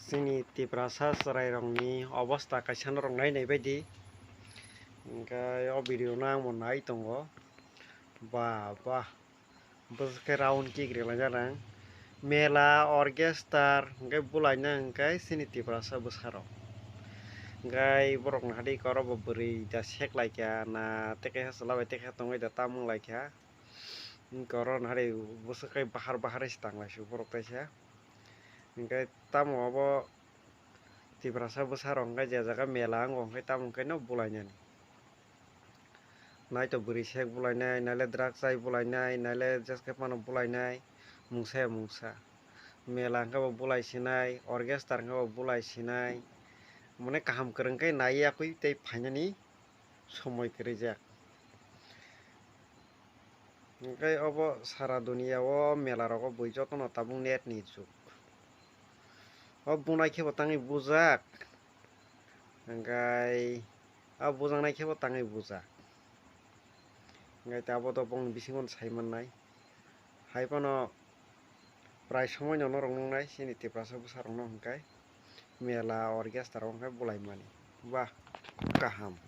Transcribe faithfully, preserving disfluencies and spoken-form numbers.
Chini Tiprasa chwrairokni obostha kaisa norok nainai baidi. Hwnkhe o video no ang bo nai tongo. Ba, ba. Bwswk khe round kick rwlaijak ang. Mela, orchestra hwnkhe bulaina hwnkhe chini Tiprasa bwsarok. Hwnkhe borokni hade oro bo bwrwi da sek laikha na, tei kaisa chwla bai tei kaisa tongwi da tamung laikha. Hwnkhe oro nahari bwswk khe bahar bahar se tanglai si borok kaisa. Hwnkhe tamo obo Tiprasa bwsarok hwnkhe je jaga mela wngo hwnkhe tamo hwnkhe no bulainani. Naito bwrwi sek bulainai, naile drugs chai bulainai, naile jeske phano bulainai, mungsa ya mungsa. Mela hwnkhe bo bulai sinai, orchestra hwnkhe bo bulai sinai. Mane kaham kwrwng khe nai yakwi tei phainani somoi kwrwijak. Hwnkhe obo sara duniya o mela rogo bui jotono tabuk net ni jug. O bunai khe bo tangwi bujak, hwnkhe o bujaknai khe bo tangwi bujak. Hwnkhe abo to bongni bisingo sai mannai. Hai phano prai somoi no norok nuknai chini Tiprasa bwsarok no hwnkhe mela orchestra o hwnkhe bulaimani. Ba, kaham.